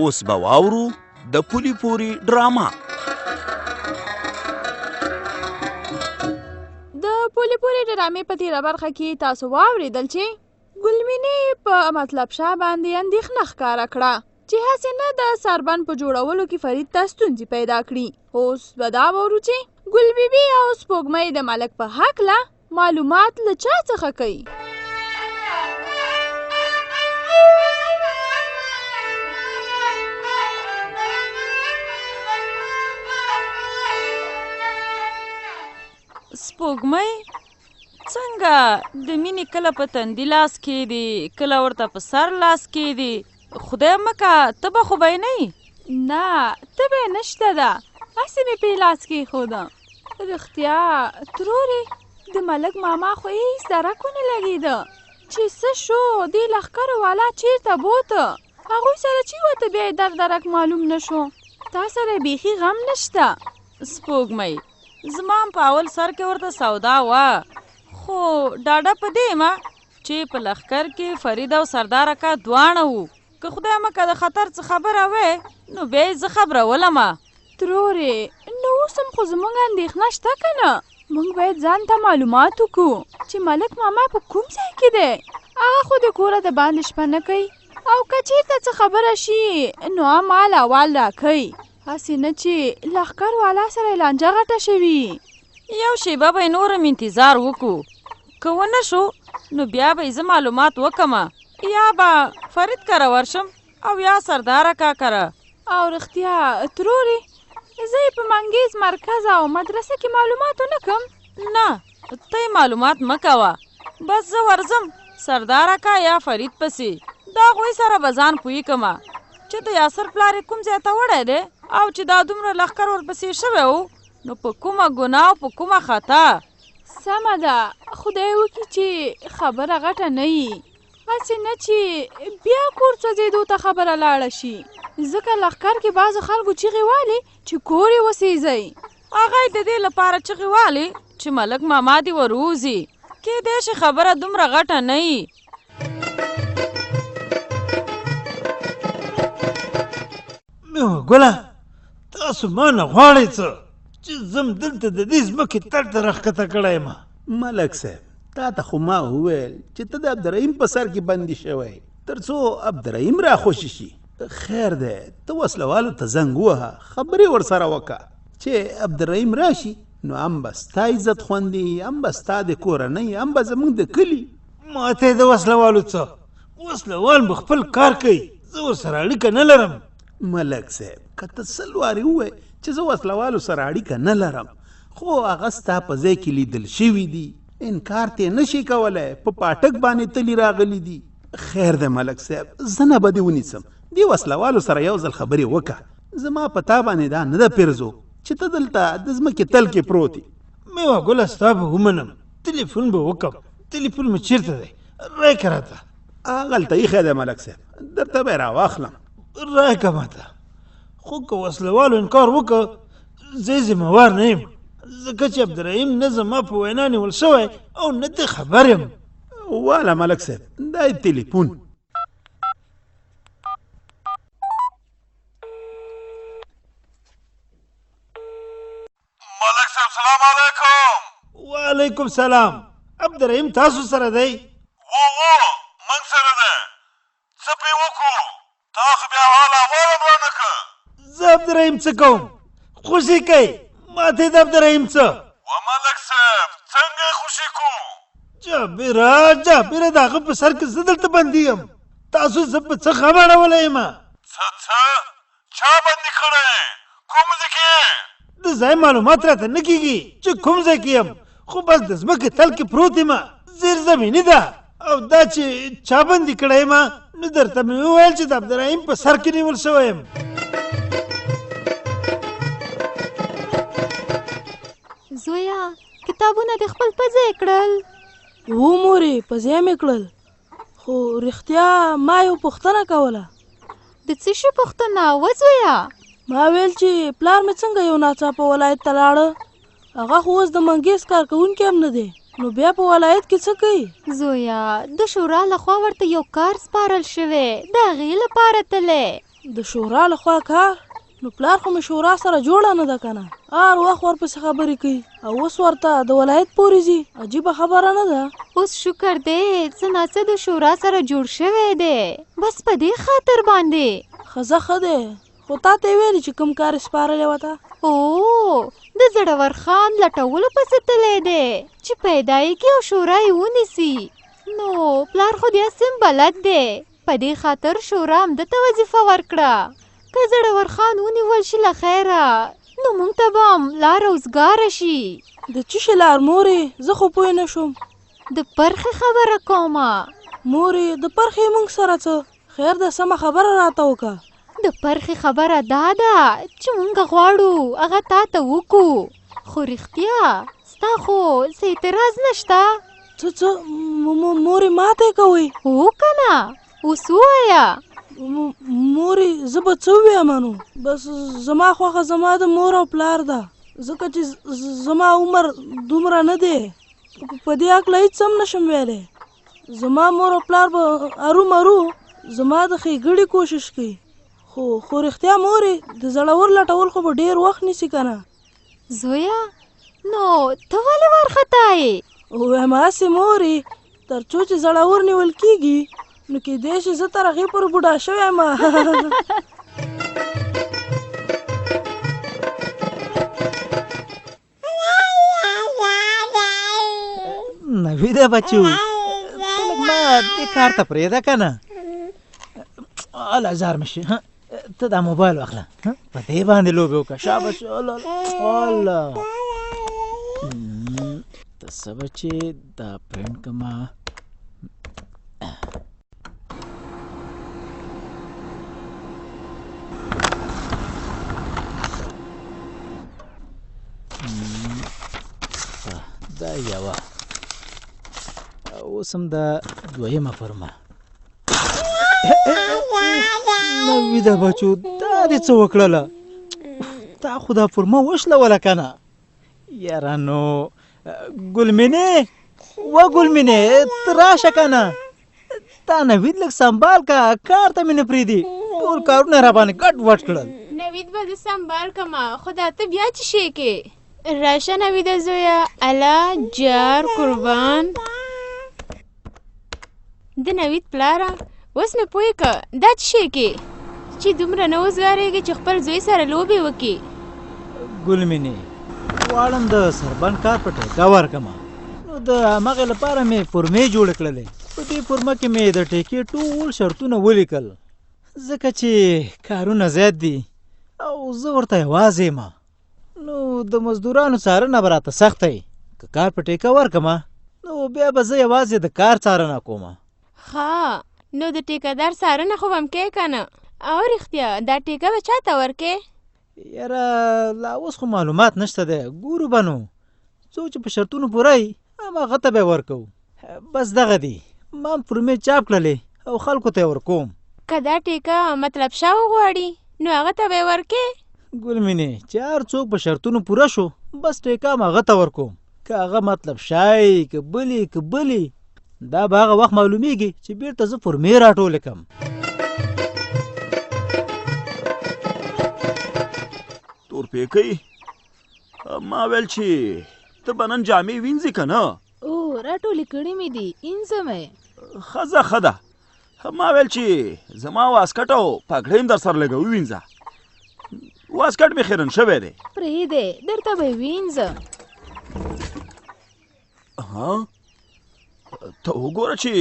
اوس به واورو د پولي پوري ډرامه. د پولي پوري ډرامې په تیره برخه کې تاسو واوریدل چې ګلمینې په مطلب شاه باندې اندېښنه ښکاره کړه چې هسې نه د سربند په جوړولو کې فرید ته ستونزې پیدا کړي. اوس به دا واورو چې ګل بي بي او سپوږمۍ د ملک په هکله معلومات له چا څخه کوي. سپوږمۍ څنګه د مینې کله په تندي لاس کېدي، کله ورته په سر لاس کېدي. خدای مکه تبه خو به یې نه وي؟ نه، تبه یې نشته ده، هسې مې پې لاس کېښوده. رښتیا ترورې، د ملک ماما خو هېڅ درک ونه لګېده چې څه شو، دې لښکرو والا چېرته بوته، هغوی سره چې وته بیا یې در درک معلوم نه شو. تا سره یې بیخي غم نشته. سپوږمۍ، زما هم په اول سر کې ورته سودا وه، خو ډاډه په دې یم چې په لښکر کې فرید او سردار اکا دواړه وو. که خدای مه که د خطر څه خبره وی نو بیا یې زه خبرولم. ترورې، نو اوس هم خو زموږ اندېښنه شته که نه؟ موږ باید ځان ته معلومات وکړو چې ملک ماما په کوم ځای کې دی. هغه خو د کوره د باندې شپه نه کوي، او که چېرته څه خبره شي نو هم حال احوال راکوي، هسې نه چې لښکر والا سره یې لانجه غټه شوي. یو شېبه به یې نور هم انتظار وکړو، که ونه شو نو بیا به یې زه معلومات وکړم، یا به فرید کره ورشم او یا سردار اکا کره. او رښتیا ترورې، زه یې په منګیز مرکز او مدرسه کې معلومات ونه کړم؟ نه، ته یې معلومات مه کوه، بس زه ورځم سردار اکا یا فرید پسې، د هغوی سره به ځان پوی کړم چې د یاسر پلار یې کوم ځای ته وړی دی، او چې دا دومره لښکر ورپسې شوی و نو په کومه ګناه او په کومه خطا. سمه ده، خدای وکړي چې خبره غټه نه وي، هسې نه چې بیا کور سوځېدو ته خبره لاړه شي، ځکه لښکر کې بعضو خلکو چیغې والې چې کور یې وسېځئ. هغه یې د دې لپاره چغې والې چې ملک ماما دې وروځي، کېدای شي خبره دومره غټه نه وي. میوه ګله، تاسو ما نه غواړئ څه چې زه هم دلته د دې ځمکې تل ته راښکته کړی یم؟ ملک صاحب، تا ته خو ما وویل چې ته د عبدالرحیم په سر کې بندي شوی، تر څو عبدالرحیم راخوشي شي. خیر دی، ته وسلوالو ته زنګ ووهه، خبرې ورسره وکړه چې عبدالرحیم راشي نو هم به ستا عزت خوندي، هم به ستا د کورنۍ، هم به زموږ د کلي. ماته د وسلوالو څه، وسلوال به خپل کار کوي، زه ورسره اړیکه نه لرم. ملک صاحب، که ته سل وارې ووایې چې زه وسلوالو سره اړیکه نه لرم، خو هغه ستا په ځای کې لیدل شوي دي، انکار ترې نه شي کولی، په پاټک باندې تلي راغلي دي. خیر دی ملک صاحب، زه نه به دې ونیسم، دې وسلوالو سره یو ځل خبرې وکړه، زما په تا باندې دا نه ده پیرزو چې ته دلته د ځمکې تل کې پروت یې. میوه ګله، ستا به ومنم، تلیفون به وکړم. تلیفون مې چېرته دی؟ راکړه راته. هغلته ایښی دی ملک صاحب، درته به یې راواخلم. راکړه ماته، خو که وسلوالو انکار وکړ زه یې ذمه وار نه یم، ځکه چې عبدالرحیم نه زما په وینا نیول شوی او نه ترې خبر یم. واله ملک صاحب، دا یې تلیفون. ملک صاحب سلام علیکم. وعلیکم سلام. عبدالرحیم تاسو سره دی؟ وو وو، موږ سره دی. څه پرې وکړو، تا خو بیا حال احوال هم رانه کړ. زه عبدالرحیم څه کوم، خوشې کړئ ماته د عبدالرحیم څه. و ملک صاحب، څنګه یې خوشې کړو؟ جابره، جابره، د هغه په سر کې زه دلته بندي یم، تاسو زه په څه غم اړولی یم؟ څه څه، چا بندي کړی یې؟ کوم ځای کې یې؟ د ځای معلومات راته نه کېږي چې کوم ځای کې یم، خو بس د ځمکې تل کې پروت یم، زیرزمیني ده، او دا چې چا بندي کړی یم نو درته مې وویل چې د عبدالرحیم په سر کې نیول شوی یم. زویه، کتابونه دې خپل په ځای کړل؟ وو مورې، په ځای مې کړل، خو رښتیا ما یو پوښتنه کوله. د څه شي پوښتنه وه زویه؟ ما ویل چې پلار مې څنګه یو ناڅاپه ولایت ته لاړه، هغه خو اوس د منګیز کارکوونکی هم نه دی، نو بیا په ولایت کې څه کوي؟ زویه، د شورا لخوا ورته یو کار سپارل شوی، د هغې لپاره تللی. د شورا لخوا کار؟ نو پلار خو مې شورا سره جوړه نه ده کنه، هر وخت ورپسې خبرې کوي او اوس ورته د ولایت پورې ځي، عجیبه خبره نه ده؟ اوس شکر دی څه ناڅه د شورا سره جوړ شوی دی، بس په دې خاطر باندې. ښځه ښه دی، خو تا ته یې ویلي چې کوم کار یې سپارلی وه تا؟ او د زړور خان لټولو پسې تللی دی چې پیدا یې کړي او شورا یې ونیسي. نو پلار خو دې هسې هم بلد دی، په دې خاطر شورا همده ته وظیفه ورکړه. که زړور خان ونیول شي له خیره نو مونږ ته به هم لاره وزګاره شي. د څه شي لار مورې؟ زه خو پوه نه شوم. د پرخې خبره کومه. مورې د پرخې مونږ سره څه؟ خیر ده سمه خبره راته وکړه. د پرخې خبره دا ده چې مونږ غواړو هغه تا ته وکړو، خو رښتیا ستا خو څه اعتراض نشته؟ څه څه مورې ماته یې کوئ؟ هو که نه اوس ووایه. مورې زه به څه ووایم نو، بس زما خوښه زما د مور او پلار ده، ځکه چې زما عمر دومره نه دی، په دې هکله هېڅ هم نشم ویلی. زما مور او پلار به ارومرو زما د ښېګړې کوشش کوي، خو خو رښتیا مورې د زړور لټول خو به ډېر وخت نیسي که نه. زویه نو ته ولې وارخطا یې؟ وایم هسې مورې، تر څو چې زړور نیول کېږي نو کېدای شي زه تر هغې پورې بوډا شوی یم. نویده بچو، ته لږ ما دې کار ته پرېږده که نه. هله ځار مې شي، ته دا موبایل واخله، په دې باندې لوبې وکړه. شاباش. هله هله ته څه بچې دا پرنټ کړمه. دا یوه، اوس هم دا دویمه فرمه. نویده بچو دا دې څه وکړله؟ تا خو دا فرمه وشلوله که نه؟ یاره نو ګلمینې، وه ګلمینې، ته راشه که نه. تا نوید لږ سنبال که، کار ته مې نه پرېږدي، ټول کارونه یې راباندې ګډ وډ کړل. نوید به زه سنبال کړم، خو دا ته بیا څه شی کې؟ راشه نویده زویه، الله جار قربان. د نوید پلاره اوس مې پوه که دا څه شی کې چې دومره نه وزګارېږي چې خپل زوی سره لوبې وکړي؟ ګل مینې، غواړم د سربند کار په ټیکه ورکړم، نو د همغې لپاره مې فورمې جوړې کړلې. په دې فورمه کې مې د ټیکې ټول شرطونه ولیکل، ځکه چې کارونه زیات دي او زه ورته یوازې یم، نو د مزدورانو څارنه به راته سخته وي. که کار په ټیکه ورکړم نو بیا به زه یوازې د کار څارنه کوم. ښه نو د ټیکهدار څارنه خو به هم کوې که نه؟ او رښتیا دا ټیکه به چا ته ورکې؟ یاره لا اوس خو معلومات نشته دی، ګورو به نو، څوک چې په شرطونو پوره وي هماغه ته به یې ورکوو. بس دغه دي، ما هم فورمې چاپ کړلې او خلکو ته یې ورکوم. که دا ټیکه مطلب شاه وغواړي نو هغه ته به یې ورکې؟ ګل مینې، چې هر څوک په شرطونو پوره شو بس ټیکه هم هغه ته ورکوم، که هغه مطلب شاه که بلې که بلې، دا به هغه وخت معلومیږي چې بیرته زه فورمې راټولې کړم. تورپیکۍ، ما ویل چې ته به نن جامې وینځې که نه؟ او راټولې کړې مې دي، اینځم یې. ښځه ښه ده، ما ویل چې زما واسکټ او پګړۍ هم در سره لږه ووینځه، واسکټ مې خیرن شوی دی. پرېږدی، درته به یې وینځم. ها ته وګوره چې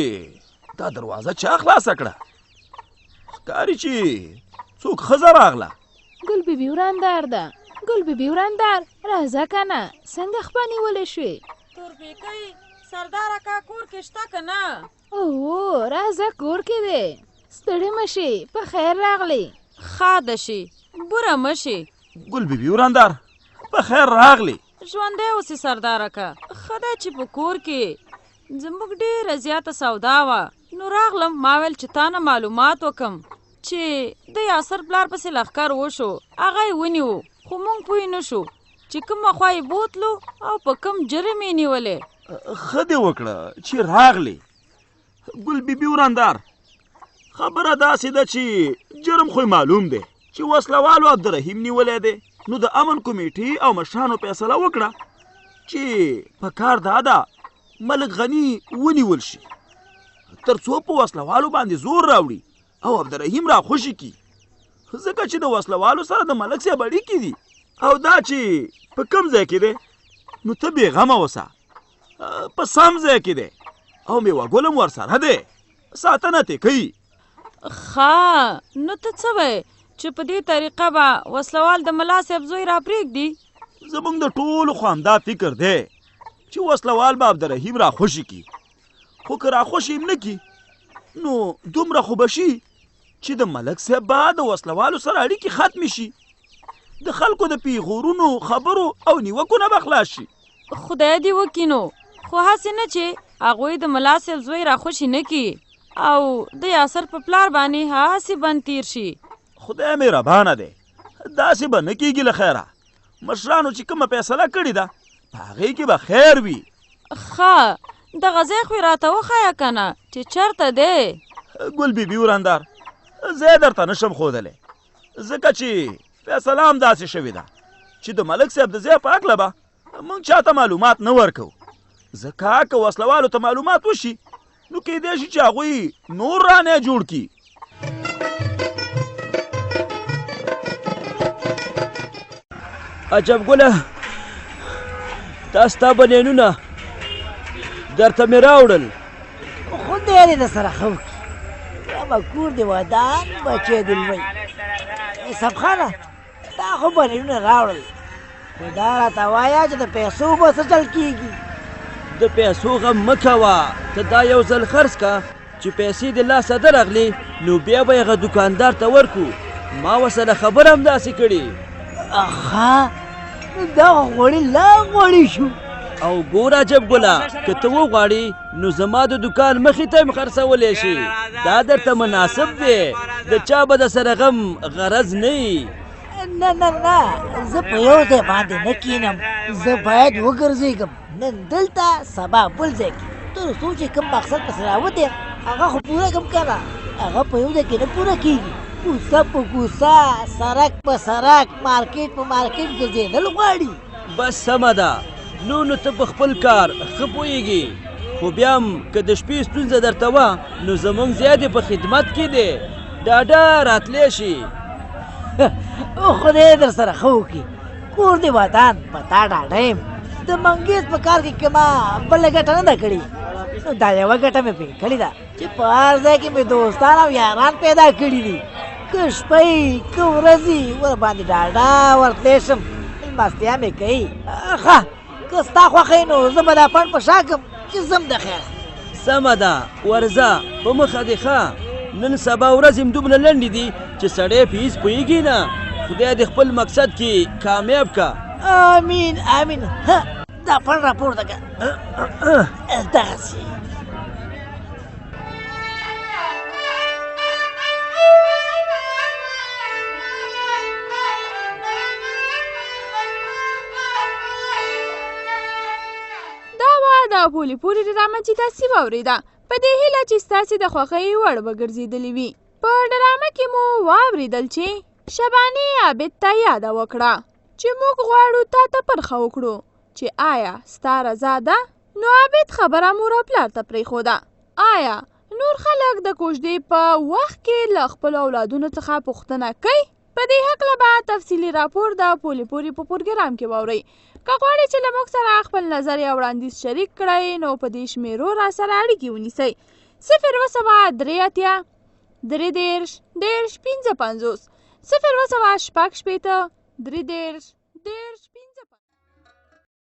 دا دروازه چا خلاصه کړه، ښکاري چې څوک ښځه راغله. ګل بي بي وراندار ده، ګل بي بي وراندار، راځه که نه، څنګه خپه نیولې شوې؟ تورپیکۍ، سردار اکا کور کې شته که نه؟ اوو راځه کور کې دی، ستړې مه شې، په خیر راغلې. ښاده شې، بوره مه شې. ګل بي بي وراندار، په خیر راغلې. ژوندی اوسې سردار اکا، ښه دی چې په کور کې زموږ ډېره زیاته سودا وه، نو راغلم، ما ویل چې تا نه معلومات وکم چې د یاسر پلار پسې لښکر وشو، هغه یې ونیو، خو موږ پوه نه شو چې کومه خوا یې بوتلو او په کوم جرم یې نیولې. ښه دې وکړه چې راغلې ګل بي بي وراندار، خبره داسې ده چې جرم خو معلوم دی چې وسلوالو عبدالرحیم نیولی دی، نو د امن کمیټې او مشرانو فیصله وکړه چې په کار دا ده ملک غني ونیول شي تر څو په وسلوالو باندې زور راوړي او عبدالرحیم را خوشي کړي، ځکه چې د وسلوالو سره د ملک صاحب اړیکې دي. او دا چې په کوم ځای کې دی نو ته بېغمه اوسه، په سم ځای کې دی او میوه ګل هم ورسره دی، ساتنه ترې کوي. ښه، نو ته څه وایې چې په دې طریقه به وسلوال د ملا صاحب زوی راپرېږدي؟ زموږ د ټولو خو همدا فکر دی چې وسلوال به عبدالرحیم راخوشي کړي، خو که راخوشي هم نه کړي نو دومره خو به شي چې د ملک صاحب به د وسلوالو سره اړیکې ختمې شي، د خلکو د پیغورونو، خبرو او نیوکو نه به خلاص شي. خدای دې وکړي نو، خو هسې نه چې هغوی د ملا صاحب زوی راخوشي نه کړي او د یاسر په پلار باندې هسې بند تیر شي. خدای مهربانه دی، داسې به نه کیږي له خیره. مشرانو چې کومه فیصله کړې ده په هغې کې به خیر وي. ښه، دغه ځای خو یې راته وښیه که نه چې چېرته دی. ګل بي بي وراندار، ځای درته نشم ښودلی، ځکه چې فیصله هم داسې شوې ده چې د ملک صاحب د ځای په هکله به موږ چاته معلومات نه ورکوو، ځکه که وسلوالو ته معلومات وشي نو کیدای شي چې هغوی نور رانه جوړ کړي. عجب ګله، دا ستا بنیانونه درته مې راوړل. خدای دې در سره ښه وکړي، زما کور دې ودان، بچی دې لوی. حساب خانه، تا خو بنیانونه راوړل، خو دا راته وایه چې د پیسو به څه چل کېږي؟ د پیسو غم مه کوه، ته دا یو ځل خرڅ که چې پیسې دې لاسه درغلې نو بیا به یې هغه دوکاندار ته ورکو. ما ورسره خبره هم داسې کړې. ښه، نو دا خو غوړي لا غوړي شو. او ګوره عجب ګله، که ته وغواړې نو زما د دوکان مخې ته هم خرڅولی شي، دا درته مناسب دی، د چا به د سره غم غرض نه وي. نه نه نه، زه په یو ځای باندې نه کینم، زه باید وګرځېږم، نن دلته سبا بل ځای کې، تر څو چې کوم مقصد پسې راوتی یم هغه خو پوره کړم که نه، هغه په یو ځای کې نه پوره کېږي. کوڅه په کوڅه، سړک په سړک، مارکیټ په مارکیټ ګرځېدل غواړي. بس سمه ده، نو نو ته په خپل کار ښه پوهېږې، خو بیا هم که د شپې ستونزه درته وه نو زموږ ځای دې په خدمت کې دی، ډاډه راتلی شي. خدای در سره ښه وکړي، کور دې ودان، په تا ډاډه یم. د منګیز په کار کې کومه بله ګټه نه ده کړې، نو دا یوه ګټه مې پرې کړې ده چې په هر ځای کې مې دوستان او یاران پیدا کړي دي، که شپه یي که ورځ یي ورباندې ډاډه ورتلی شم، مېلمستیا مې کوي. ښه، که ستا خوښه یې نو زه به دا پنډ په شا کړم چې ځم د خیره. سمه ده، ورځه په مخه دې ښه. نن سبا ورځې هم دومره لنډې دي چې سړی په هیڅ پوهېږي نه. خدای دې خپل مقصد کې کامیاب که. آمین آمین. ها، دا پنډ راپورته که دغسې. دا وه د پولې پورې ډرامه چې تاسې واورېده، په دې هیله چې ستاسې د خوښۍ وړ به ګرځېدلې وي. په ډرامه کې مو واورېدل چې شبانې عابد ته یاده وکړه چې موږ غواړو تا ته پرخه وکړو چې آیا ستا رضا ده؟ نو عابد خبره مور او پلار ته پرېښوده. آیا نور خلک د کوژدې په وخت کې له خپلو اولادونو څخه پوښتنه کوي؟ په دې هکله به تفصیلي راپور د پولې پورې په پروګرام کې واورئ. که غواړئ چې له موږ سره خپل نظر یا وړاندیز شریک کړئ نو په دې شمیرو را سره اړیکې ونیسئ: 0783 33 30 55، 0766 33 30.